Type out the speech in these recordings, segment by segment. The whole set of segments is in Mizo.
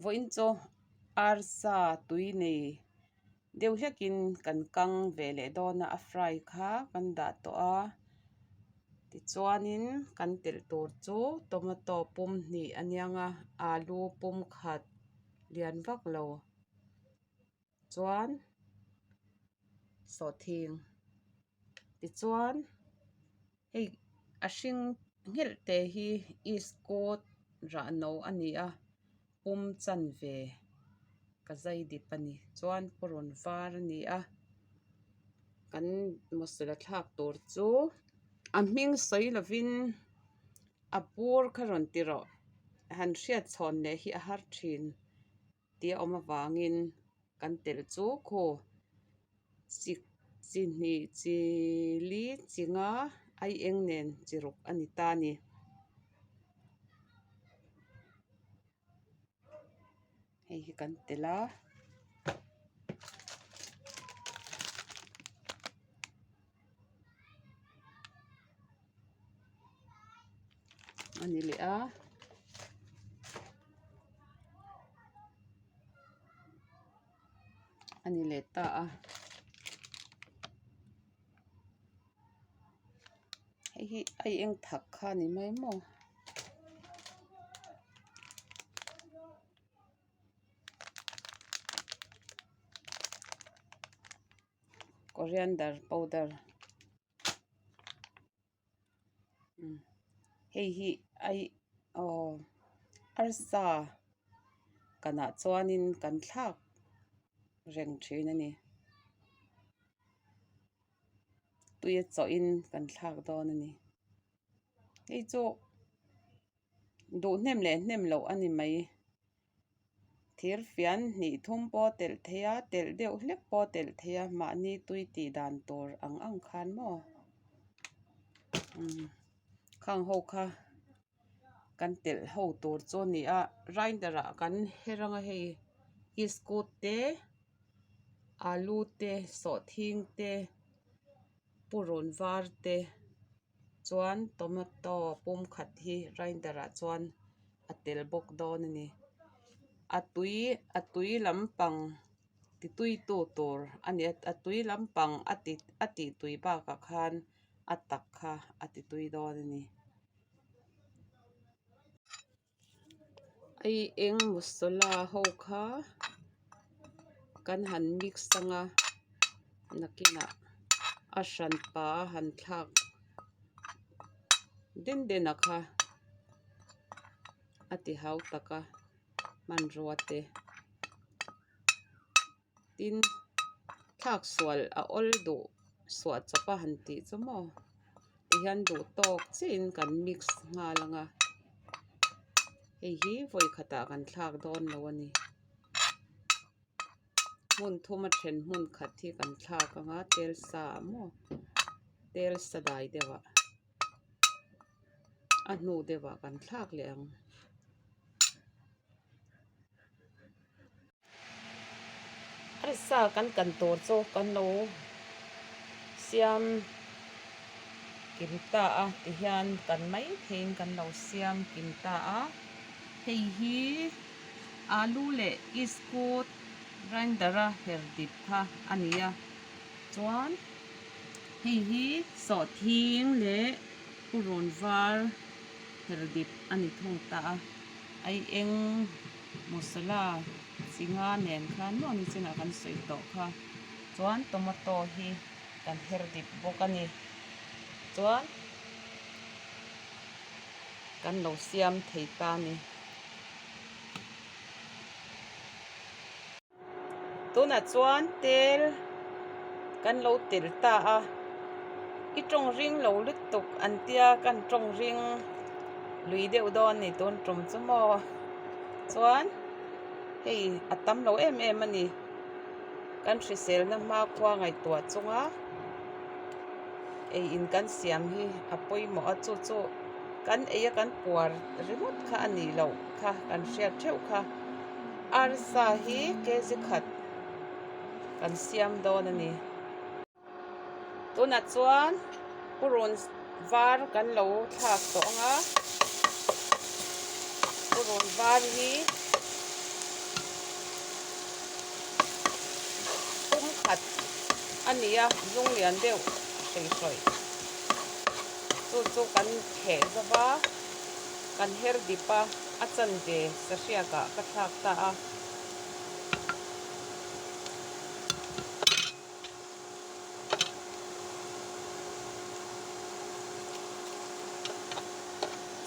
Vawiin chu arsa tui nei deuh hlekin kan kang ve leh dawn a, a fry kha kan dah tawh a tichuanin kan telh tur chu tomato pum hnih a niang a alu pum khat lian vak lo chuan sawhthing tichuan hei a hring nghelh te hi iskawt rah no a ni a pum chanve ka zai dip a ni chuan purun var a ni a kan masala thlak tur chu a hming sawi lovin a bur kha rawn ti rawh han hriat chhawn leh hi a har thin. Tih a awm avangin kan telh chu khaw chi chi hnih chi li chi nga ai eng nen chi ruk a ni ta a ni. Hei hi kan telh a. A ni leh a. A ni leh ta a. Hei hi a eng thak kha a ni mai maw? Coriander powder hei hi ai aw arsa kanah chuanin kan thlak reng thin a ni tui a chawhin kan thlak dawn a ni hei chu duh hnem leh hnem loh a ni mai. Thir fian hnih thum pawh telh thei a, telh deuh hlek pawh telh thei a, mahni tui tih dan tur ang ang khan maw umm khang ho kha kan telh ho tur chu a ni a, grinder ah kan her anga hei iskut te alu te sawhthing te purun var te. Chuan tomato pum khat hi grinder ah chuan a tel bawk dawn a ni a tui a tui lampang ti tui tu tur a ni a a tui lampang a ti a tih tui bakah khan a tak kha a ti tui dawn a ni. Hei eng masala ho kha kan han mix anga nakinah a hranpa a han thlak den den a kha a ti hau tak a hmanrua te tin thlak sual a awl duh suah chawp a han tih chu maw tihian duh tawk chiahin kan mix nghal ang a hei hi vawi khatah kan thlak dawn lo a ni hmun thum a then hmun khat hi kan thlak ang a tel sa ah maw tel sa dai deuh ah a hnu deuh ah kan thlak leh ang. Arsa kan kan tur chu kan lo siam kim ta a tihian kan mai theiin kan lo siam kim ta a hei hi alu leh iskut grinder a her dip kha a ni a chuan hei hi sawhthing leh purun var her dip a ni thung ta a ai eng. Masala chi nga nen khan maw ni chinah kan sawi tawh kha chuan tomato hi kan her dip bawk a ni chuan kan lo siam thei ta a ni. Tunah chuan tel kan lo tel ta a, i tawng ring lo lutuk an tia kan tawng ring lui deuh dawn a ni tun tum chu maw chuan hei a tam lo em em a ni kan hriselna hmakhua ngaihtuah chunga ei in kan siam hi a pawimawh a chu chu kan ei a kan puar ringawt kha a nih loh kha kan hriat theuh kha. Arsa hi kg khat kan siam dawn a ni. Tunah chuan purun var kan lo thlak tawh ang a, purun var hi. A ni a, zung lian deuh hrei hrawih. Chu chu kan theh zo va, kan her dip a, a chanve sahriakah ka thlak ta a.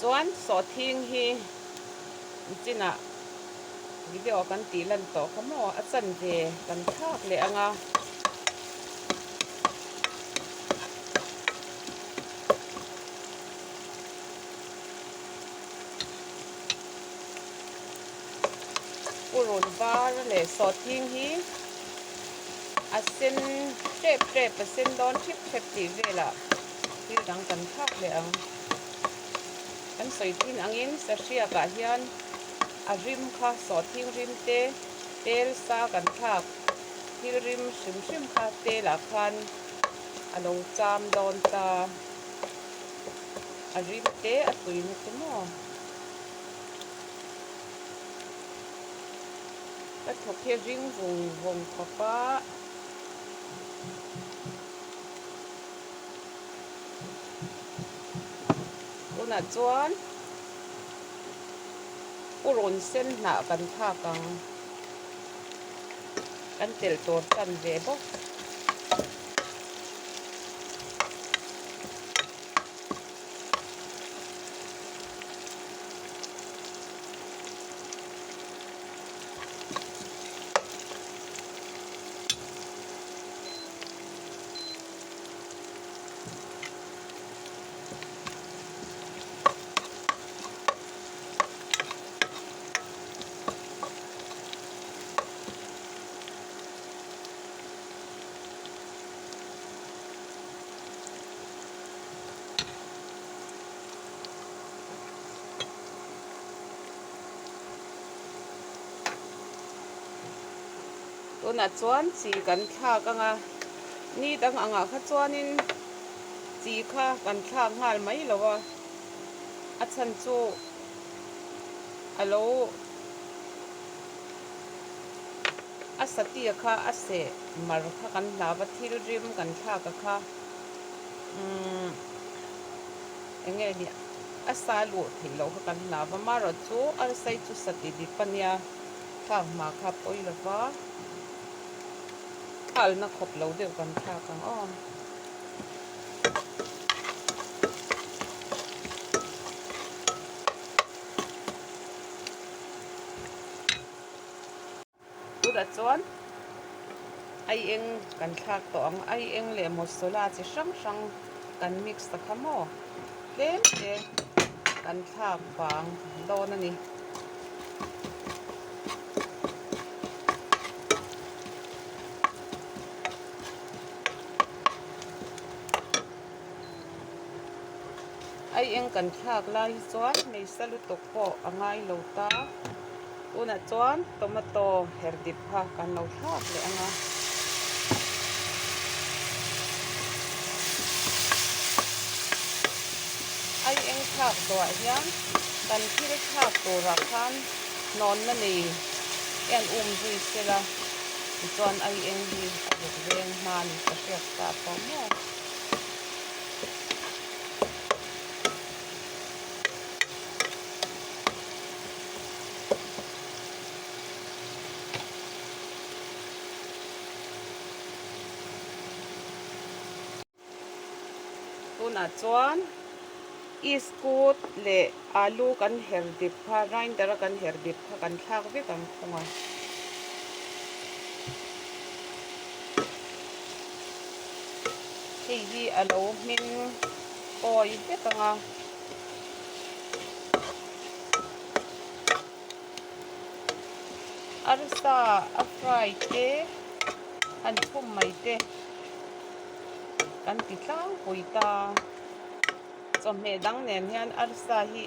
Chuan sawhthing hi nichinah video kan tih lan tawh kha maw a chanve kan thlak leh ang a. Purun var leh sawhthing hi a sen tep tep a sen dawn thip thep tih velah thil dang kan thlak leh ang. Kan sawi thin angin sahriakah hian a rim kha sawhthing rim te tel sa kan thlak thil rim hrim hrim kha telah khan a lo cham dawn ta. A rim te a tuina te maw? Ka thawk hi a ring vung vung khawp a. Tunah chuan purun sen hnah kan thlak ang. Kan telh tur chan ve bawk. Tunah chuan chi kan thlak ang a, ni dang angah kha chuanin chi kha kan thlak nghal mai lo a, a chhan chu a lo a satia kha a seh mar kha kan hlau a, thil rim kan thlak a kha umm eng nge ni a sa luh theih loh kha kan hlau a, amaherawhchu arsai chu sati dip a nia thlak hma kha pawi lo va, alna khawp lo deuh kan thlak ang aw. Tunah chuan aieng kan thlak tawh ang. Aieng leh masala chi hrang hrang kan mix ta kha maw? Tlem te kan thlak vang dawn a ni. Aieng kan thlak lai hi chuan hmeisa lutuk pawh a ngai lo ta. Tunah chuan tomato her dip kha kan lo thlak leh ang a. Aieng thlak zawhah hian kan thil thlak turah khan hnawnna nei hian um zui sela tichuan aieng hi a zuk veng hma a ni ka hriat ta tawh maw. Tunah chuan iskut leh alu kan her dip kha grinder a kan her dip kha kan thlak vek ang thung a. Hei hi a lo hming kawi vek ang a. Arsa a fry te han chhum mai te kan ti tlangpui ta. Chawhmeh dang nen hian arsa hi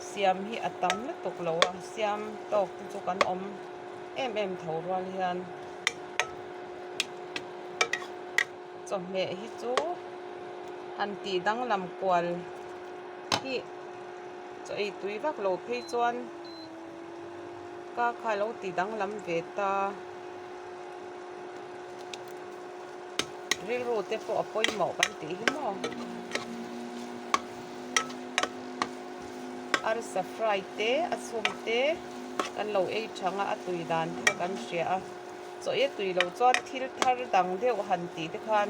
siam hi a tam lutuk lo a, siam tawk te chu kan awm em em tho rual hian chawhmeh hi chu han tih danglam kual hi chaw ei tui vak lo phei chuan ka kha lo ti danglam ve ta. Rilru te pawh a pawimawh kan tih hi maw. Arsa fry te a chhum te kan lo ei thang a, a tui dan kha kan hria a. Chaw e tui lo chuan thil thar dang deuh han tih te khan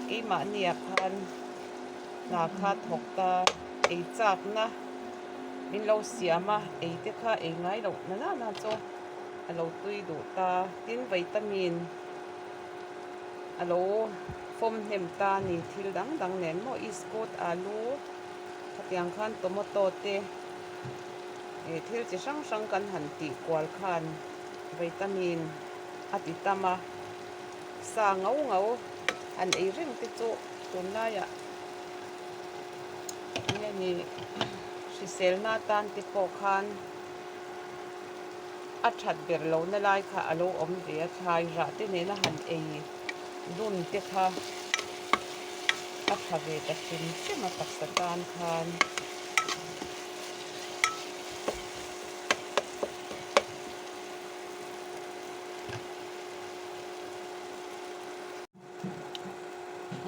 keimahni ah khan hna kha thawk ta ei chakna min lo siam a, ei te kha ei ngai loh na nana chu a lo tui duh ta. Tin vitamin a lo fawm hnem ta a ni thil dang dang nen maw iskut alu khatiang khan tomato te ih thil chi hrang hrang kan han tih kual khan vitamin a ti tam a sa ngau ngau han ei reng te chu tunlaiah enge ni hriselna atan te pawh khan a that ber lohna lai kha a lo awm ve a, thlai rah te nena han ei dun te kha a tha ve ta hrim hrim a taksa tan khan.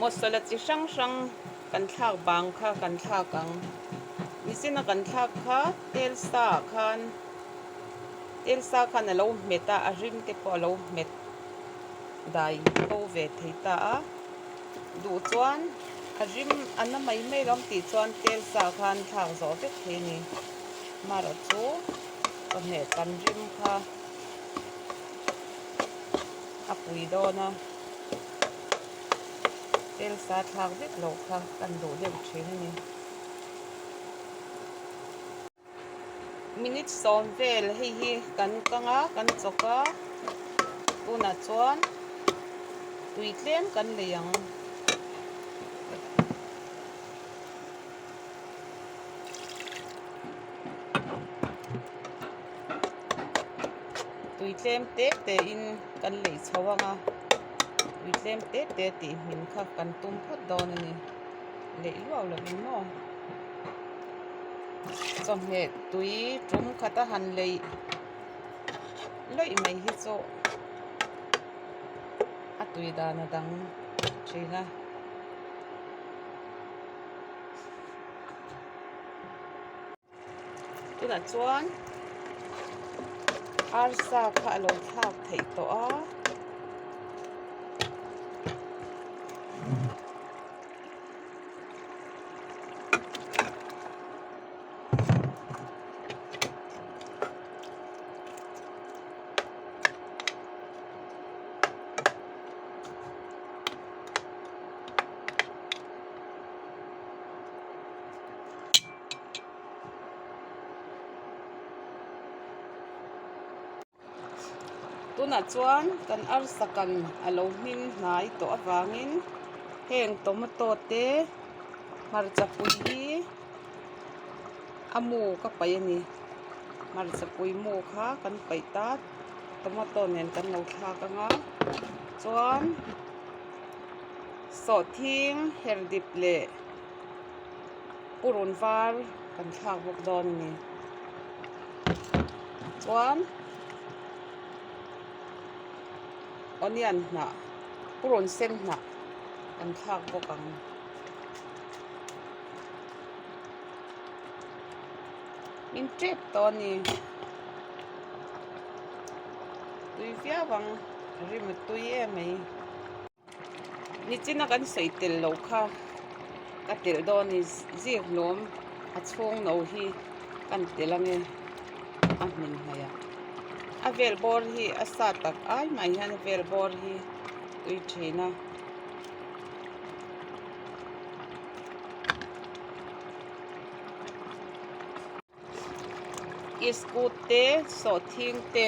Masala chi hrang hrang kan thlak bang kha kan thlak ang nichin a kan thlak kha tel sa ah khan tel sa khan a lo hmet a a rim te pawh a lo hmet dai bo ve thei ta a duh chuan a rim a na mai mai lo ang tih chuan tel sa khan thlak zawh vek thei a ni marawh chu chawhmeh kan rim kha. a pui dawn a tel sa thlak vek loh kha kan duh deuh thin a ni. Minute sawm vel hei hi kan kang a kan chawk a tunah chuan tui tlem kan lei ang. Tui tlem te te in kan lei chho ang a tui tlem te te tih hmin kha kan tum phawt dawn a ni leih luau lo in maw chawhmeh tui tum khat a han leih lawih mai hi chu a tui dan a dang thin a. Tunah chuan arsa kha a lo thlak theih tawh a. Tunah chuan kan arsa kan a lo hming hnai tawh avangin heng tomato te hmarcha pui hi a mu ka paih a ni hmarcha pui mu kha kan paih ta tomato nen kan lo thlak ang a chuan sawhthing her dip leh. Purun var kan thlak bawk dawn a ni. Chuan onion hnah purun sen hnah kan thlak bawk ang. Min tep tawh a ni. Tui viau ang rim a tui em mai. Nichina kan sawi tel lo kha ka telh dawn ni zir hlawm a chhung no hi kan telh ange a hmin hnaih ah a vel bawr hi a sa tak ai mai hian a vel bawr hi tui thin a. Iskut te sawhthing te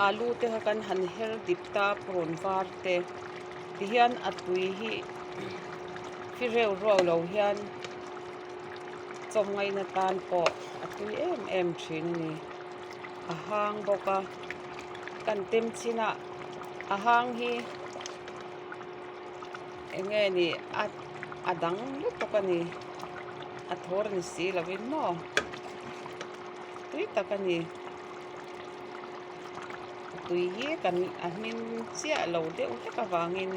alu te kha kan han her dip ta purun var te tihian a tui hi fi reuh ruau lo hian chawmngaihna tan pawh a tui em em thin a ni a hang bawk a kan tem chin a a hang hi eng nge ni a a dang lutuk a ni a thawr ni si lovin maw tui tak a ni tui hi kan a hmin chiah lo deuh hlek avangin.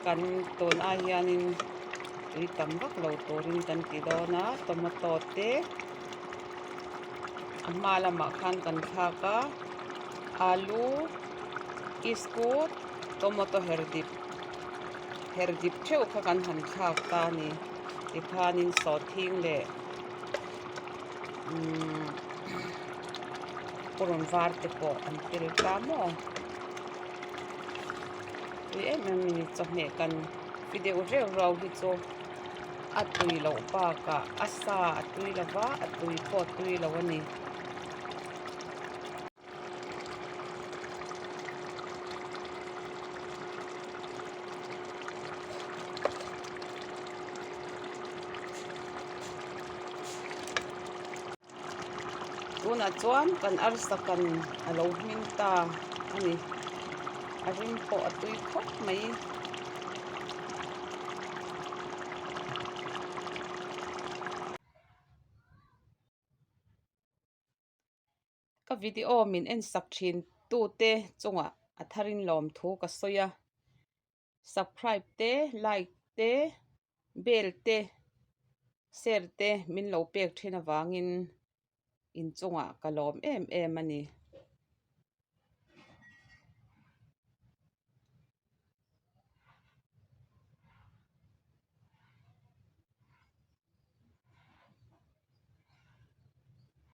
Kan tun ai hianin tui tam vak lo turin kan ti dawn a tomato te a hma lamah khan kan thlak a alu iskut tomato her dip her dip theuh kha kan han thlak ta a ni tikhanin sawhthing leh umm purun var te pawh an tel ta maw. Tui em em a ni chawhmeh kan ti deuh reuh reuh hi chu a tui loh bakah a sa a tui lo va a tui pawh a tui lo a ni. Tunah chuan kan arsa kan a lo hming ta a ni a ring pawh a tui khawp mai. Ka video min en sak thin tute chungah a tharin lawmthu ka sawi a subscribe te like te bell te share te min lo pek thin avangin inchungah ka lawm em em a ni.